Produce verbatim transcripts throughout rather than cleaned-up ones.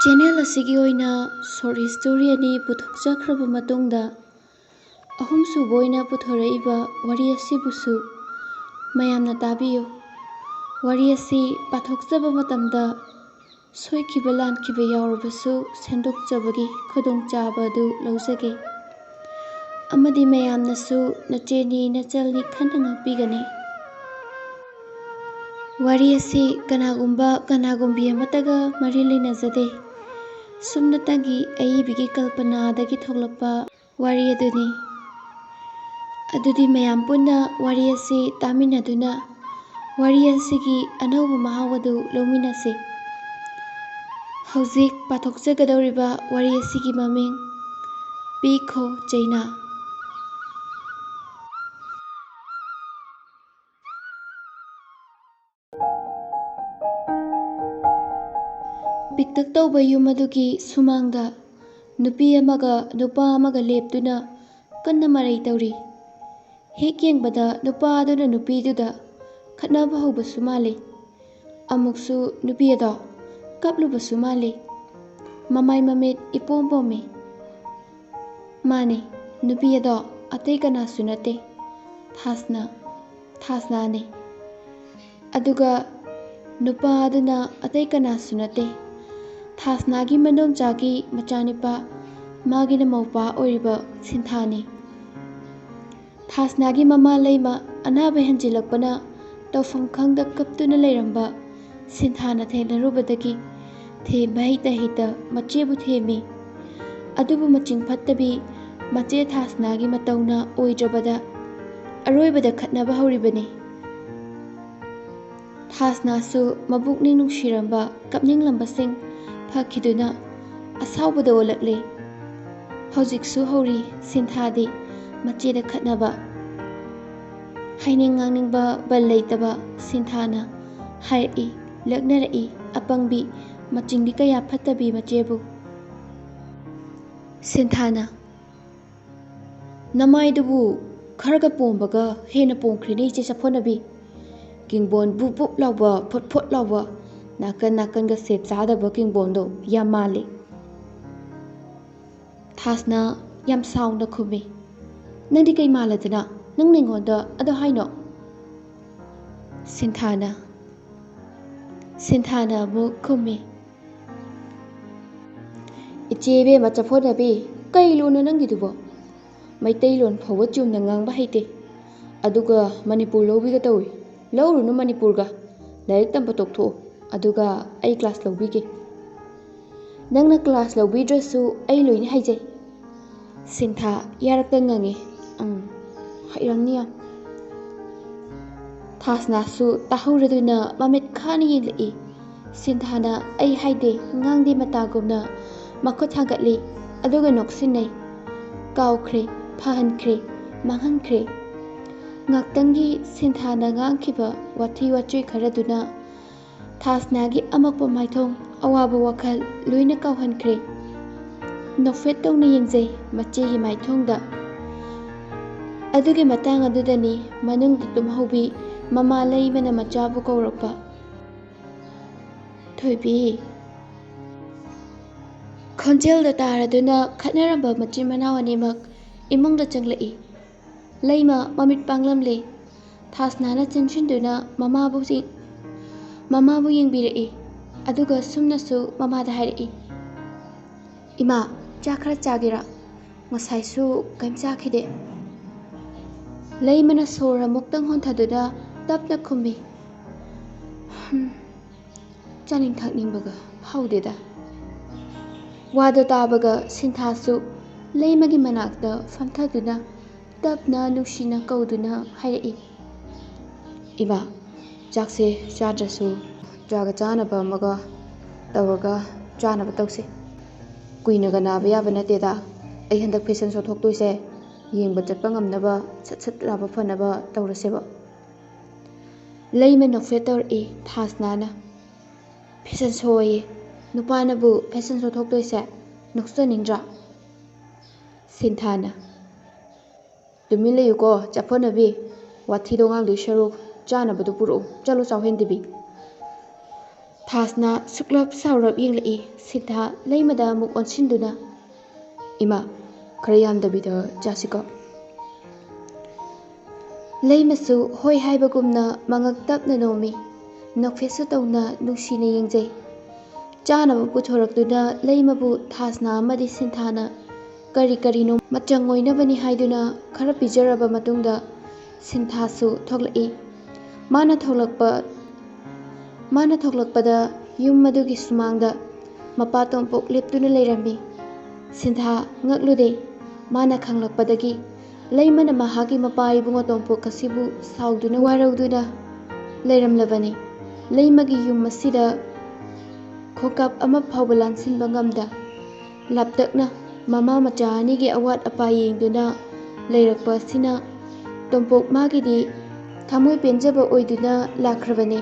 Channel ꯑꯁꯤꯒꯤ ꯑꯣꯏꯅ short history ꯑꯅꯤ ꯄꯨꯊꯣꯛꯆꯈ꯭ꯔꯕ ꯃꯇꯨꯡꯗ, ꯑꯍꯨꯝꯁꯨꯕ ꯑꯣꯏꯅ ꯄꯨꯊꯣꯔꯛꯏꯕ ꯋꯥꯔꯤ ꯑꯁꯤꯕꯨꯁꯨ ꯃꯌꯥꯝꯅ ꯇꯥꯕꯤꯌꯨ꯫ ꯋꯥꯔꯤ ꯑꯁꯤ ꯄꯥꯊꯣꯛꯆꯕ ꯃꯇꯝꯗ ꯁꯣꯏꯈꯤꯕ ꯂꯥꯟꯈꯤꯕ ꯌꯥꯎꯔꯕꯁꯨ ꯁꯦꯝꯗꯣꯛꯆꯕꯒꯤ ꯈꯨꯗꯣꯡꯆꯥꯕ ꯑꯗꯨ ꯂꯧꯖꯒꯦ꯫ ꯑꯃꯗꯤ ꯃꯌꯥꯝꯅꯁꯨ ꯅꯆꯦꯅꯤ ꯅꯆꯜꯅꯤ ꯈꯟꯅ ꯉꯥꯛꯄꯤꯒꯅꯤ꯫ ꯋꯥꯔꯤ ꯑꯁꯤ ꯀꯅꯥꯒꯨꯝꯕ ꯀꯅꯥꯒꯨꯝꯕꯤ ꯑꯃꯠꯇꯒ ꯃꯔꯤ ꯂꯩꯅꯖꯗꯦ꯫ ꯁꯨꯞꯅꯇꯒꯤ ꯑꯏꯕꯤꯒꯤ ꯀꯜꯄꯅꯥꯗꯒꯤ ꯊꯣꯛꯂꯛꯄ ꯋꯥꯔꯤ ꯑꯗꯨꯅꯤ꯫ ꯑꯗꯨꯗꯤ ꯃꯌꯥꯝ ꯄꯨꯟꯅ ꯋꯥꯔꯤ ꯑꯁꯤ ꯇꯥꯃꯤꯟꯅꯗꯨꯅ ꯋꯥꯔꯤ ꯑꯁꯤꯒꯤ ꯑꯅꯧꯕ ꯃꯍꯥꯎ ꯑꯗꯨ ꯂꯧꯃꯤꯟꯅꯁꯤ꯫ ꯍꯧꯖꯤꯛ ꯄꯥꯊꯣꯛꯆꯒꯗꯧꯔꯤꯕ ꯋꯥꯔꯤ ꯑꯁꯤꯒꯤ ꯃꯃꯤꯡ ꯄꯤꯈꯣ ꯆꯩꯅꯥ꯫ ꯄꯤꯛꯇꯛ ꯇꯧꯕ ꯌꯨꯝ ꯑꯗꯨꯒꯤ ꯁꯨꯃꯥꯡꯗ ꯅꯨꯄꯤ ꯑꯃꯒ ꯅꯨꯄꯥ ꯑꯃꯒ ꯂꯦꯞꯇꯨꯅ ꯀꯟꯅ ꯃꯔꯩ ꯇꯧꯔꯤ꯫ ꯍꯦꯛ ꯌꯦꯡꯕꯗ ꯅꯨꯄꯥ ꯑꯗꯨꯅ ꯅꯨꯄꯤꯗꯨꯗ ꯈꯠꯅꯕ ꯍꯧꯕꯁꯨ ꯃꯥꯜꯂꯤ꯫ ꯑꯃꯨꯛꯁꯨ ꯅꯨꯄꯤ ꯑꯗꯣ ꯀꯞꯂꯨꯕꯁꯨ ꯃꯥꯜꯂꯤ꯫ ꯃꯃꯥꯏ ꯃꯃꯤꯠ ꯏꯄꯣꯝ ꯄꯣꯝꯃꯤ꯫ ꯃꯥꯅꯤ, ꯅꯨꯄꯤ ꯑꯗꯣ ꯑꯇꯩ ꯀꯅꯥꯁꯨ ꯅꯠꯇꯦ, ꯊꯥꯁꯅꯥ, ꯊꯥꯁꯅꯥꯅꯤ꯫ ꯑꯗꯨꯒ ꯅꯨꯄꯥ ꯑꯗꯨꯅ ꯑꯇꯩ ꯀꯅꯥꯁꯨ ꯅꯠꯇꯦ, ꯊꯥꯁꯅꯥꯒꯤ ꯃꯗꯣꯝꯆꯥꯒꯤ ꯃꯆꯥꯅꯨꯄꯥ, ꯃꯥꯒꯤꯅ ꯃꯧꯄꯥ ꯑꯣꯏꯔꯤꯕ ꯁꯤꯟꯊꯥꯅꯤ꯫ ꯊꯥꯁꯅꯥꯒꯤ ꯃꯃꯥ ꯂꯩꯃ ꯑꯅꯥꯕ ꯍꯦꯟꯖꯤꯜꯂꯛꯄꯅ ꯇꯧꯐꯝ ꯈꯪꯗ ꯀꯞꯇꯨꯅ ꯂꯩꯔꯝꯕ ꯁꯤꯟꯊꯥꯅ ꯊꯦꯡꯅꯔꯨꯕꯗꯒꯤ ꯊꯦꯝꯕ ꯍꯩꯇ ꯍꯩꯇ ꯃꯆꯦꯕꯨ ꯊꯦꯝꯃꯤ꯫ ꯑꯗꯨꯕꯨ ꯃꯆꯤꯡ ꯐꯠꯇꯕꯤ ꯃꯆꯦ ꯊꯥꯁꯅꯥꯒꯤ ꯃꯇꯧꯅ ꯑꯣꯏꯗ꯭ꯔꯕꯗ ꯑꯔꯣꯏꯕꯗ ꯈꯠꯅꯕ ꯍꯧꯔꯤꯕꯅꯤ꯫ ꯊꯥꯁꯅꯥꯁꯨ ꯃꯕꯨꯛꯅꯤꯡ ꯅꯨꯡꯁꯤꯔꯝꯕ ꯀꯞꯅꯤꯡꯂꯝꯕꯁꯤꯡ ꯐꯈꯤꯗꯨꯅ ꯑꯁꯥꯎꯕꯗ ꯑꯣꯜꯂꯛꯂꯦ꯫ ꯍꯧꯖꯤꯛꯁꯨ ꯍꯧꯔꯤ ꯁꯤꯟꯊꯥꯗꯤ ꯃꯆꯦꯗ ꯈꯠꯅꯕ꯫ ꯍꯥꯏꯅꯤꯡ ꯉꯥꯡꯅꯤꯡꯕ ꯕꯜ ꯂꯩꯇꯕ ꯁꯤꯟꯊꯥꯅ ꯍꯥꯏꯔꯛꯏ, ꯂꯛꯅꯔꯛꯏ, ꯑꯄꯪꯕꯤ, ꯃꯆꯤꯡꯗꯤ ꯀꯌꯥ ꯐꯠꯇꯕꯤ ꯃꯆꯦꯕꯨ꯫ ꯁꯤꯟꯊꯥꯅ, "ꯅꯃꯥꯏꯗꯨꯕꯨ ꯈꯔꯒ ꯄꯣꯝꯕꯒ ꯍꯦꯟꯅ ꯄꯣꯝꯈ꯭ꯔꯦꯅꯦ, ꯏꯆꯦ ꯆꯐꯣꯠꯅꯕꯤ꯫ ꯀꯤꯡꯕꯣꯟ ꯕꯨꯞ ꯕꯨꯞ ꯂꯥꯎꯕ, ꯐꯨꯠ ꯐꯨꯠ ꯂꯥꯎꯕ, ꯅꯥꯀꯟ ꯅꯥꯀꯟꯒ ꯁꯦꯞ ꯆꯥꯗꯕ ꯀꯤꯡꯕꯣꯟꯗꯣ ꯌꯥꯝ ꯃꯥꯜꯂꯤ꯫ ꯊꯥꯁꯅ ꯌꯥꯝ ꯁꯥꯎꯅ ꯈꯨꯝꯃꯤ, "ꯅꯪꯗꯤ ꯀꯩ ꯃꯥꯜꯂꯗꯅ? ꯅꯪꯅ ꯑꯩꯉꯣꯟꯗ ꯑꯗꯣ ꯍꯥꯏꯅꯣ?" ꯁꯤꯟꯊꯥꯅ, ꯁꯤꯟꯊꯥꯅ ꯑꯃꯨꯛ ꯈꯨꯝꯃꯤ, "ꯏꯆꯦ ꯏꯕꯦꯝꯃ ꯆꯐꯣꯠꯅꯕꯤ, ꯀꯩ ꯂꯣꯟꯅꯣ ꯅꯪꯒꯤꯗꯨꯕꯣ? ꯃꯩꯇꯩꯂꯣꯟ ꯐꯥꯎꯕ ꯆꯨꯝꯅ ꯉꯥꯡꯕ ꯍꯩꯇꯦ꯫ ꯑꯗꯨꯒ ꯃꯅꯤꯄꯨꯔ ꯂꯧꯕꯤꯒ ꯇꯧꯏ꯫ ꯂꯧꯔꯨꯅꯨ ꯃꯅꯤꯄꯨꯔꯒ꯫ ꯂꯥꯏꯔꯤꯛ ꯇꯝꯕ ꯇꯣꯛꯊꯣꯛꯑꯣ꯫ ꯑꯗꯨꯒ ꯑꯩ ꯀ꯭ꯂꯥꯁ ꯂꯧꯕꯤꯒꯦ꯫ ꯅꯪꯅ ꯀ꯭ꯂꯥꯁ ꯂꯧꯕꯤꯗ꯭ꯔꯁꯨ ꯑꯩ ꯂꯣꯏꯅ ꯍꯩꯖꯩ꯫" ꯁꯤꯟꯊꯥ ꯌꯥꯔꯛꯇ ꯉꯪꯉꯤ꯫ "ꯎꯝ, ꯍꯩꯔꯝꯅꯤ ꯌꯥꯝ꯫" ꯊꯥꯁꯅꯥꯁꯨ ꯇꯥꯍꯧꯔꯗꯨꯅ ꯃꯃꯤꯠ ꯈꯥꯅ ꯌꯦꯡꯂꯛꯏ꯫ ꯁꯤꯟꯊꯥꯅ "ꯑꯩ ꯍꯥꯏꯗꯦ, ꯉꯥꯡꯗꯦ" ꯃꯇꯥꯒꯨꯝꯅ ꯃꯈꯨꯠ ꯊꯥꯡꯒꯠꯂꯤ, ꯑꯗꯨꯒ ꯅꯣꯛꯁꯤꯟꯅꯩ꯫ ꯀꯥꯎꯈ꯭ꯔꯦ, ꯐꯍꯟꯈ꯭ꯔꯦ, ꯃꯥꯡꯍꯟꯈ꯭ꯔꯦ꯫ ꯉꯥꯛꯇꯪꯒꯤ ꯁꯤꯟꯊꯥꯅ ꯉꯥꯡꯈꯤꯕ ꯋꯥꯊꯤ ꯋꯥꯆꯣꯏ ꯈꯔꯗꯨꯅ ꯊꯥꯁꯅꯥꯒꯤ ꯑꯃꯛꯄ ꯃꯥꯏꯊꯣꯡ, ꯑꯋꯥꯕ ꯋꯥꯈꯜ ꯂꯣꯏꯅ ꯀꯥꯎꯍꯟꯈ꯭ꯔꯦ꯫ ꯅꯣꯛꯐꯦꯠ ꯇꯧꯅ ꯌꯦꯡꯖꯩ ꯃꯆꯦꯒꯤ ꯃꯥꯏꯊꯣꯡꯗ꯫ ꯑꯗꯨꯒꯤ ꯃꯇꯥꯡ ꯑꯗꯨꯗꯅꯤ ꯃꯅꯨꯡꯗ ꯇꯨꯝꯍꯧꯕꯤ ꯃꯃꯥ ꯂꯩꯃꯅ ꯃꯆꯥꯕꯨ ꯀꯧꯔꯛꯄ꯫ "ꯊꯣꯏꯕꯤ!" ꯈꯣꯟꯖꯦꯜꯗ ꯇꯥꯔꯗꯨꯅ ꯈꯠꯅꯔꯝꯕ ꯃꯆꯤꯟ ꯃꯅꯥꯎ ꯑꯅꯤꯃꯛ ꯏꯃꯨꯡꯗ ꯆꯪꯂꯛꯏ꯫ ꯂꯩꯃ ꯃꯃꯤꯠ ꯄꯥꯡꯂꯝꯂꯦ꯫ ꯊꯥꯁꯅꯥꯅ ꯆꯪꯁꯤꯟꯗꯨꯅ ꯃꯃꯥꯕꯨ ꯌꯦꯡ-, ꯃꯃꯥꯕꯨ ꯌꯦꯡꯕꯤꯔꯛꯏ꯫ ꯑꯗꯨꯒ ꯁꯨꯝꯅꯁꯨ ꯃꯃꯥꯗ ꯍꯥꯏꯔꯛꯏ, "ꯏꯃꯥ, ꯆꯥꯛ ꯈꯔ ꯆꯥꯒꯦꯔꯥ? ꯉꯁꯥꯏꯁꯨ ꯀꯩꯝ ꯆꯥꯈꯤꯗꯦ꯫" ꯂꯩꯃꯅ ꯁꯣꯔ ꯑꯃꯨꯛꯇꯪ ꯍꯣꯟꯊꯗꯨꯅ ꯇꯞꯅ ꯈꯨꯝꯃꯤ, "ꯍꯝ, ꯆꯥꯅꯤꯡ ꯊꯛꯅꯤꯡꯕꯒ ꯐꯥꯎꯗꯦꯗ꯫" ꯋꯥꯗꯣ ꯇꯥꯕꯒ ꯁꯤꯟꯊꯥꯁꯨ ꯂꯩꯃꯒꯤ ꯃꯅꯥꯛꯇ ꯐꯝꯊꯗꯨꯅ ꯇꯞꯅ ꯅꯨꯡꯁꯤꯅ ꯀꯧꯗꯨꯅ ꯍꯥꯏꯔꯛꯏ, "ꯏꯃꯥ, ꯆꯥꯛꯁꯦ ꯆꯥꯗ꯭ꯔꯁꯨ ꯆꯥꯒ ꯆꯥꯅꯕ ꯑꯃꯒ ꯇꯧꯔꯒ ꯆꯥꯅꯕ ꯇꯧꯁꯦ꯫ ꯀꯨꯏꯅꯒ ꯅꯥꯕ ꯌꯥꯕ ꯅꯠꯇꯦꯗ꯫ ꯑꯩ ꯍꯟꯗꯛ ꯐꯦꯁꯟ ꯁꯣ ꯊꯣꯛꯇꯣꯏꯁꯦ ꯌꯦꯡꯕ ꯆꯠꯄ ꯉꯝꯅꯕ ꯁꯠ ꯁꯠ ꯂꯥꯎꯕ ꯐꯅꯕ ꯇꯧꯔꯁꯦꯕ꯫" ꯂꯩꯃ ꯅꯣꯛꯐꯦꯠ ꯇꯧꯔꯛꯏ ꯊꯥꯁꯅꯥꯅ꯫ "ꯐꯦꯁꯟ ꯁꯣ ꯑꯌꯦ? ꯅꯨꯄꯥꯅꯕꯨ ꯐꯦꯁꯟ ꯁꯣ ꯊꯣꯛꯇꯣꯏꯁꯦ ꯅꯣꯛꯆꯅꯤꯡꯗ꯭ꯔꯥ?" ꯁꯤꯟꯊꯥꯅ, "ꯇꯨꯃꯤꯟ ꯂꯩꯌꯨꯀꯣ ꯆꯐꯣꯠꯅꯕꯤ, ꯋꯥꯊꯤꯗꯣ ꯉꯥꯡꯗꯣꯏ ꯁꯔꯨꯛ ꯆꯥꯅꯕꯗꯣ ꯄꯨꯔꯛꯎ, ꯆꯠꯂꯣ ꯆꯥꯎꯍꯦꯟꯗꯕꯤ꯫" ꯊꯥꯁꯅ ꯁꯨꯛꯂꯞ ꯁꯥꯎꯔꯞ ꯌꯦꯡꯂꯛꯏ꯫ ꯁꯤꯟꯊꯥ ꯂꯩꯃꯗ ꯑꯃꯨꯛ ꯑꯣꯟꯁꯤꯟꯗꯨꯅ, "ꯏꯃꯥ, ꯈꯔ ꯌꯥꯝꯗꯕꯤꯗ ꯆꯥꯁꯤꯀꯣ?" ꯂꯩꯃꯁꯨ ꯍꯣꯏ ꯍꯥꯏꯕꯒꯨꯝꯅ ꯃꯉꯛ ꯇꯞꯅ ꯅꯣꯝꯃꯤ꯫ ꯅꯣꯛꯐꯦꯠꯁꯨ ꯇꯧꯅ ꯅꯨꯡꯁꯤꯅ ꯌꯦꯡꯖꯩ꯫ ꯆꯥꯅꯕ ꯄꯨꯊꯣꯔꯛꯇꯨꯅ ꯂꯩꯃꯕꯨ ꯊꯥꯁꯅꯥ ꯑꯃꯗꯤ ꯁꯤꯟꯊꯥꯅ ꯀꯔꯤ ꯀꯔꯤꯅꯣ ꯃꯆꯪ ꯑꯣꯏꯅꯕꯅꯤ ꯍꯥꯏꯗꯨꯅ ꯈꯔ ꯄꯤꯖꯔꯕ ꯃꯇꯨꯡꯗ ꯁꯤꯟꯊꯥꯁꯨ ꯊꯣꯛꯂꯛꯏ꯫ ꯃꯥꯅ ꯊꯣꯛꯂꯛꯄ, ꯃꯥꯅ ꯊꯣꯛꯂꯛꯄꯗ ꯌꯨꯝ ꯑꯗꯨꯒꯤ ꯁꯨꯃꯥꯡꯗ ꯃꯄꯥ ꯇꯣꯝꯄꯣꯛ ꯂꯦꯞꯇꯨꯅ ꯂꯩꯔꯝꯃꯤ꯫ ꯁꯤꯟꯊꯥ ꯉꯛꯂꯨꯗꯦ꯫ ꯃꯥꯅ ꯈꯪꯂꯛꯄꯗꯒꯤ ꯂꯩꯃꯅ ꯃꯍꯥꯛꯀꯤ ꯃꯄꯥ ꯏꯕꯨꯡꯉꯣ ꯇꯣꯝꯄꯣꯛ ꯑꯁꯤꯕꯨ ꯁꯥꯎꯗꯨꯅ ꯋꯥꯔꯧꯗꯨꯅ ꯂꯩꯔꯝꯂꯕꯅꯤ꯫ ꯂꯩꯃꯒꯤ ꯌꯨꯝ ꯑꯁꯤꯗ ꯈꯣꯡꯀꯥꯞ ꯑꯃ ꯐꯥꯎꯕ ꯂꯥꯟꯁꯤꯟꯕ ꯉꯝꯗ ꯂꯥꯞꯇꯛꯅ ꯃꯃꯥ ꯃꯆꯥ ꯑꯅꯤꯒꯤ ꯑꯋꯥꯠ ꯑꯄꯥ ꯌꯦꯡꯗꯨꯅ ꯂꯩꯔꯛꯄ ꯑꯁꯤꯅ ꯇꯣꯝꯄꯣꯛ ꯃꯥꯒꯤꯗꯤ ꯊꯃꯣꯏ ꯄꯦꯟꯖꯕ ꯑꯣꯏꯗꯨꯅ ꯂꯥꯛꯈ꯭ꯔꯕꯅꯤ꯫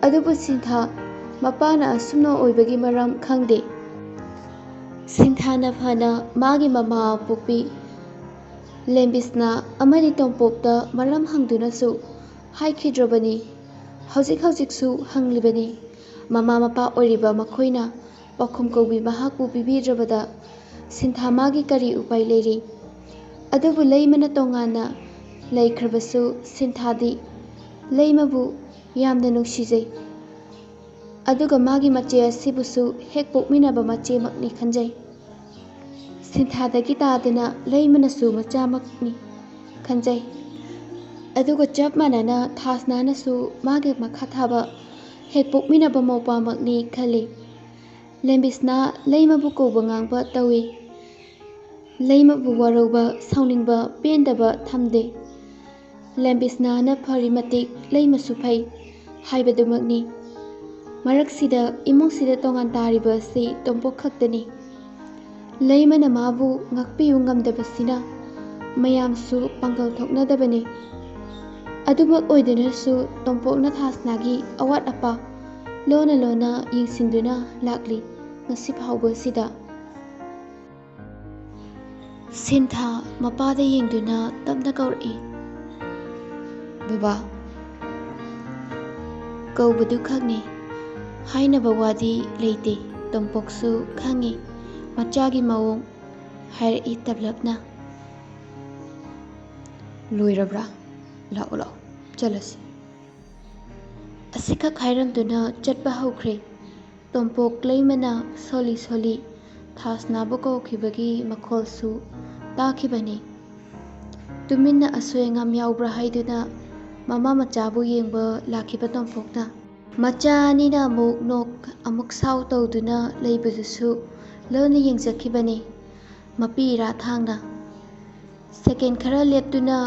ꯑꯗꯨꯕꯨ ꯁꯤꯟꯊꯥ ꯃꯄꯥꯅ ꯑꯁꯨꯝꯅ ꯑꯣꯏꯕꯒꯤ ꯃꯔꯝ ꯈꯪꯗꯦ꯫ ꯁꯤꯟꯊꯥꯅ ꯐꯅ ꯃꯥꯒꯤ ꯃꯃꯥ ꯄꯣꯛꯄꯤ ꯂꯦꯝꯕꯤꯁꯅꯥ ꯑꯃꯗꯤ ꯇꯣꯝꯄꯣꯛꯇ ꯃꯔꯝ ꯍꯪꯗꯨꯅꯁꯨ ꯍꯥꯏꯈꯤꯗ꯭ꯔꯕꯅꯤ꯫ ꯍꯧꯖꯤꯛ ꯍꯧꯖꯤꯛꯁꯨ ꯍꯪꯂꯤꯕꯅꯤ꯫ ꯃꯃꯥ ꯃꯄꯥ ꯑꯣꯏꯔꯤꯕ ꯃꯈꯣꯏꯅ ꯄꯥꯎꯈꯨꯝ ꯀꯧꯕꯤ ꯃꯍꯥꯛꯄꯨ ꯄꯤꯕꯤꯗ꯭ꯔꯕꯗ ꯁꯤꯟꯊꯥ ꯃꯥꯒꯤ ꯀꯔꯤ ꯎꯄꯥꯏ ꯂꯩꯔꯤ? ꯑꯗꯨꯕꯨ ꯂꯩꯃꯅ ꯇꯣꯉꯥꯟꯅ ꯂꯩꯈ꯭ꯔꯕꯁꯨ ꯁꯤꯟꯊꯥꯗꯤ ꯂꯩꯃꯕꯨ ꯌꯥꯝꯅ ꯅꯨꯡꯁꯤꯖꯩ꯫ ꯑꯗꯨꯒ ꯃꯥꯒꯤ ꯃꯆꯦ ꯑꯁꯤꯕꯨꯁꯨ ꯍꯦꯛ ꯄꯣꯛꯃꯤꯟꯅꯕ ꯃꯆꯦꯃꯛꯅꯤ ꯈꯟꯖꯩ꯫ ꯁꯤꯟꯊꯥꯗꯒꯤ ꯇꯥꯗꯅ ꯂꯩꯃꯅꯁꯨ ꯃꯆꯥꯃꯛꯅꯤ ꯈꯟꯖꯩ꯫ ꯑꯗꯨꯒ ꯆꯞ ꯃꯥꯟꯅꯅ ꯊꯥꯁꯅꯥꯅꯁꯨ ꯃꯥꯒꯤ ꯃꯈꯥ ꯊꯥꯕ ꯍꯦꯛ ꯄꯣꯛꯃꯤꯟꯅꯕ ꯃꯧꯄ꯭ꯋꯥꯃꯛꯅꯤ ꯈꯜꯂꯤ꯫ ꯂꯦꯝꯕꯤꯁꯅꯥ ꯂꯩꯃꯕꯨ ꯀꯧꯕ ꯉꯥꯡꯕ ꯇꯧꯏ꯫ ꯂꯩꯃꯕꯨ ꯋꯥꯔꯧꯕ, ꯁꯥꯎꯅꯤꯡꯕ, ꯄꯦꯟꯗꯕ ꯊꯝꯗꯦ꯫ ꯂꯦꯝꯕꯤꯁꯅꯥꯅ ꯐꯔꯤ ꯃꯇꯤꯛ ꯂꯩꯃꯁꯨ ꯐꯩ ꯍꯥꯏꯕꯗꯨꯃꯛꯅꯤ꯫ ꯃꯔꯛꯁꯤꯗ ꯏꯃꯨꯡꯁꯤꯗ ꯇꯣꯉꯥꯟ ꯇꯥꯔꯤꯕ ꯑꯁꯤ ꯇꯣꯝꯄꯣꯛ ꯈꯛꯇꯅꯤ꯫ ꯂꯩꯃꯅ ꯃꯥꯕꯨ ꯉꯥꯛꯄꯤꯌꯨ ꯉꯝꯗꯕꯁꯤꯅ ꯃꯌꯥꯝꯁꯨ ꯄꯥꯡꯒꯜ ꯊꯣꯛꯅꯗꯕꯅꯤ꯫ ꯑꯗꯨꯃꯛ ꯑꯣꯏꯗꯨꯅꯁꯨ ꯇꯣꯝꯄꯣꯛꯅ ꯊꯥꯁꯅꯥꯒꯤ ꯑꯋꯥꯠ ꯑꯄꯥ ꯂꯣꯟꯅ ꯂꯣꯟꯅ ꯌꯦꯡꯁꯤꯟꯗꯨꯅ ꯂꯥꯛꯂꯤ ꯉꯁꯤ ꯐꯥꯎꯕꯁꯤꯗ꯫ ꯁꯤꯟꯊꯥ ꯃꯄꯥꯗ ꯌꯦꯡꯗꯨꯅ ꯇꯞꯅ ꯀꯧꯔꯛꯏ, "ꯕꯕꯥ!" ꯀꯧꯕꯗꯨ ꯈꯛꯅꯤ꯫ ꯍꯥꯏꯅꯕ ꯋꯥꯗꯤ ꯂꯩꯇꯦ, ꯇꯣꯝꯄꯣꯛꯁꯨ ꯈꯪꯉꯤ ꯃꯆꯥꯒꯤ ꯃꯑꯣꯡ꯫ ꯍꯥꯏꯔꯛꯏ ꯇꯞꯂꯞꯅ꯫ "ꯂꯣꯏꯔꯕ꯭ꯔꯥ? ꯂꯥꯛꯑꯣ, ꯂꯥꯛꯑꯣ, ꯆꯠꯂꯁꯤ"꯫ ꯑꯁꯤꯈꯛ ꯍꯥꯏꯔꯝꯗꯨꯅ ꯆꯠꯄ ꯍꯧꯈ꯭ꯔꯦ꯫ ꯇꯣꯝꯄꯣꯛ ꯂꯩꯃꯅ ꯁꯣꯜꯂꯤ ꯁꯣꯜꯂꯤ ꯊꯥꯁꯅꯥꯕꯨ ꯀꯧꯈꯤꯕꯒꯤ ꯃꯈꯣꯜꯁꯨ ꯇꯥꯈꯤꯕꯅꯤ꯫ ꯇꯨꯃꯤꯟꯅ ꯑꯁꯣꯏ ꯑꯉꯥꯝ ꯌꯥꯎꯕ꯭ꯔꯥ ꯍꯥꯏꯗꯨꯅ ꯃꯃꯥ ꯃꯆꯥꯕꯨ ꯌꯦꯡꯕ ꯂꯥꯛꯈꯤꯕ ꯇꯣꯝꯄꯣꯛꯅ ꯃꯆꯥ ꯑꯅꯤꯅ ꯑꯃꯨꯛ ꯅꯣꯛ ꯑꯃꯨꯛ ꯁꯥꯎ ꯇꯧꯗꯨꯅ ꯂꯩꯕꯗꯨꯁꯨ ꯂꯣꯟꯅ ꯌꯦꯡꯖꯈꯤꯕꯅꯤ꯫ ꯃꯄꯤ ꯏꯔꯥ ꯊꯥꯡꯅ ꯁꯦꯀꯦꯟ ꯈꯔ ꯂꯦꯞꯇꯨꯅ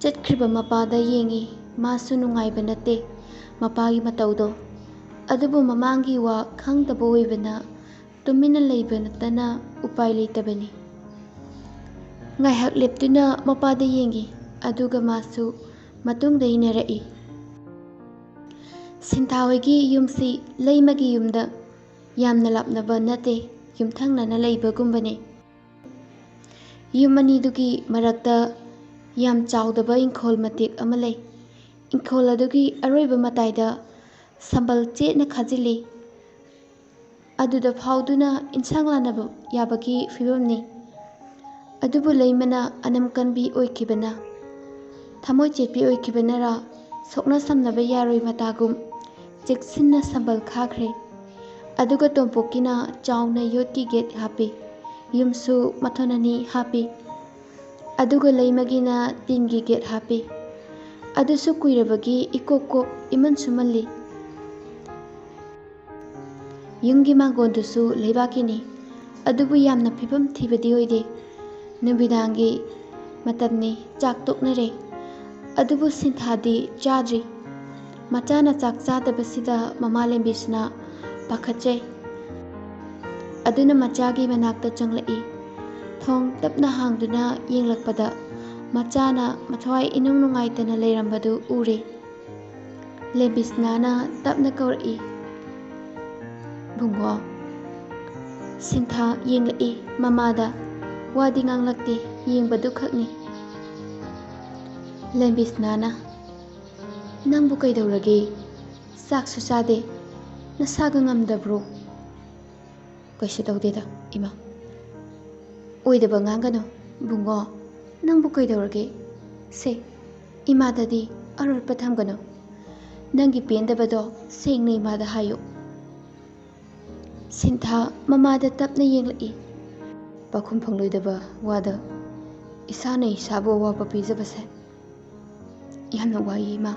ꯆꯠꯈ꯭ꯔꯤꯕ ꯃꯄꯥꯗ ꯌꯦꯡꯉꯤ꯫ ꯃꯥꯁꯨ ꯅꯨꯡꯉꯥꯏꯕ ꯅꯠꯇꯦ ꯃꯄꯥꯒꯤ ꯃꯇꯧꯗꯣ꯫ ꯑꯗꯨꯕꯨ ꯃꯃꯥꯡꯒꯤ ꯋꯥ ꯈꯪꯗꯕ ꯑꯣꯏꯕꯅ ꯇꯨꯃꯤꯟꯅ ꯂꯩꯕ ꯅꯠꯇꯅ ꯎꯄꯥꯏ ꯂꯩꯇꯕꯅꯤ꯫ ꯉꯥꯏꯍꯥꯛ ꯂꯦꯞꯇꯨꯅ ꯃꯄꯥꯗ ꯌꯦꯡꯉꯤ, ꯑꯗꯨꯒ ꯃꯥꯁꯨ ꯃꯇꯨꯡꯗ ꯏꯟꯅꯔꯛꯏ꯫ ꯁꯤꯟꯊꯥ ꯍꯣꯏꯒꯤ ꯌꯨꯝꯁꯤ ꯂꯩꯃꯒꯤ ꯌꯨꯝꯗ ꯌꯥꯝꯅ ꯂꯥꯞꯅꯕ ꯅꯠꯇꯦ, ꯌꯨꯝꯊꯪꯅꯅ ꯂꯩꯕꯒꯨꯝꯕꯅꯤ꯫ ꯌꯨꯝ ꯑꯅꯤꯗꯨꯒꯤ ꯃꯔꯛꯇ ꯌꯥꯝ ꯆꯥꯎꯗꯕ ꯏꯪꯈꯣꯜ ꯃꯇꯦꯛ ꯑꯃ ꯂꯩ꯫ ꯏꯪꯈꯣꯜ ꯑꯗꯨꯒꯤ ꯑꯔꯣꯏꯕ ꯃꯇꯥꯏꯗ ꯁꯝꯕꯜ ꯆꯦꯠꯅ ꯈꯥꯖꯤꯜꯂꯤ꯫ ꯑꯗꯨꯗ ꯐꯥꯎꯗꯨꯅ ꯏꯟꯁꯥꯡ ꯂꯥꯟꯅꯕ ꯌꯥꯕꯒꯤ ꯐꯤꯕꯝꯅꯤ꯫ ꯑꯗꯨꯕꯨ ꯂꯩꯃꯅ ꯑꯅꯝ ꯀꯟꯕꯤ ꯑꯣꯏꯈꯤꯕꯅ, ꯊꯃꯣꯏ ꯆꯦꯠꯄꯤ ꯑꯣꯏꯈꯤꯕꯅꯔꯥ, ꯁꯣꯛꯅ ꯁꯝꯅꯕ ꯌꯥꯔꯣꯏ ꯃꯇꯥꯒꯨꯝ ꯆꯦꯛꯁꯤꯟꯅ ꯁꯝꯕꯜ ꯈꯥꯈ꯭ꯔꯦ꯫ ꯑꯗꯨꯒ ꯇꯣꯝꯄꯣꯛꯀꯤꯅ ꯆꯥꯎꯅ ꯌꯣꯠꯀꯤ ꯒꯦꯠ ꯍꯥꯞꯄꯤ꯫ ꯌꯨꯝꯁꯨ ꯃꯊꯣꯟ ꯑꯅꯤ ꯍꯥꯞꯄꯤ꯫ ꯑꯗꯨꯒ ꯂꯩꯃꯒꯤꯅ ꯇꯤꯟꯒꯤ ꯒꯦꯠ ꯍꯥꯞꯄꯤ꯫ ꯑꯗꯨꯁꯨ ꯀꯨꯏꯔꯕꯒꯤ ꯏꯀꯣꯛ ꯀꯣꯛ ꯏꯃꯟꯁꯨ ꯃꯜꯂꯤ꯫ ꯌꯨꯝꯒꯤ ꯃꯥꯡꯒꯣꯟꯗꯨꯁꯨ ꯂꯩꯕꯥꯛꯀꯤꯅꯤ꯫ ꯑꯗꯨꯕꯨ ꯌꯥꯝꯅ ꯐꯤꯕꯝ ꯊꯤꯕꯗꯤ ꯑꯣꯏꯗꯦ꯫ ꯅꯨꯃꯤꯗꯥꯡꯒꯤ ꯃꯇꯝꯅꯤ, ꯆꯥꯛ ꯇꯣꯛꯅꯔꯦ꯫ ꯑꯗꯨꯕꯨ ꯁꯤꯟꯊꯥꯗꯤ ꯆꯥꯗ꯭ꯔꯤ꯫ ꯃꯆꯥꯅ ꯆꯥꯛ ꯆꯥꯗꯕꯁꯤꯗ ꯃꯃꯥ ꯂꯦꯝꯕꯤꯁꯅꯥ ꯄꯥꯈꯠꯆꯩ꯫ ꯑꯗꯨꯅ ꯃꯆꯥꯒꯤ ꯃꯅꯥꯛꯇ ꯆꯪꯂꯛꯏ꯫ ꯊꯣꯡ ꯇꯞꯅ ꯍꯥꯡꯗꯨꯅ ꯌꯦꯡꯂꯛꯄꯗ ꯃꯆꯥꯅ ꯃꯊ꯭ꯋꯥꯏ ꯏꯅꯨꯡ ꯅꯨꯡꯉꯥꯏꯇꯅ ꯂꯩꯔꯝꯕꯗꯨ ꯎꯔꯦ꯫ ꯂꯦꯝꯕꯤꯁꯅꯥꯅ ꯇꯞꯅ ꯀꯧꯔꯛꯏ, "ꯕꯨꯡꯉꯣ"꯫ ꯁꯤꯟꯊꯥ ꯌꯦꯡꯂꯛꯏ ꯃꯃꯥꯗ꯫ ꯋꯥꯗꯤ ꯉꯥꯡꯂꯛꯇꯦ, ꯌꯦꯡꯕꯗꯨ ꯈꯛꯅꯤ꯫ ꯂꯦꯝꯕꯤꯁꯅꯥꯅ, "ꯅꯪꯕꯨ ꯀꯩꯗꯧꯔꯒꯦ? ꯆꯥꯛꯁꯨ ꯆꯥꯗꯦ"꯫ ꯅꯁꯥꯒ ꯉꯝꯗꯕ꯭ꯔꯣ? ꯀꯩꯁꯨ ꯇꯧꯗꯦꯗ, ꯏꯃꯥ꯫ ꯑꯣꯏꯗꯕ ꯉꯥꯡꯒꯅꯨ, ꯕꯨꯡꯉꯣ꯫ ꯅꯪꯕꯨ ꯀꯩꯗꯧꯔꯒꯦ? ꯁꯦ, ꯏꯃꯥꯗꯗꯤ ꯑꯔꯣꯠꯄ ꯊꯝꯒꯅꯨ꯫ ꯅꯪꯒꯤ ꯄꯦꯟꯗꯕꯗꯣ ꯁꯦꯡꯅ ꯏꯃꯥꯗ ꯍꯥꯏꯌꯨ꯫ ꯁꯤꯟꯊꯥ ꯃꯃꯥꯗ ꯇꯞꯅ ꯌꯦꯡꯂꯛꯏ꯫ ꯄꯥꯎꯈꯨꯝ ꯐꯪꯂꯣꯏꯗꯕ ꯋꯥꯗ ꯏꯁꯥꯅ ꯏꯁꯥꯕꯨ ꯑꯋꯥꯕ ꯄꯤꯖꯕꯁꯦ ꯌꯥꯝꯅ ꯋꯥꯏꯌꯦ, ꯏꯃꯥ꯫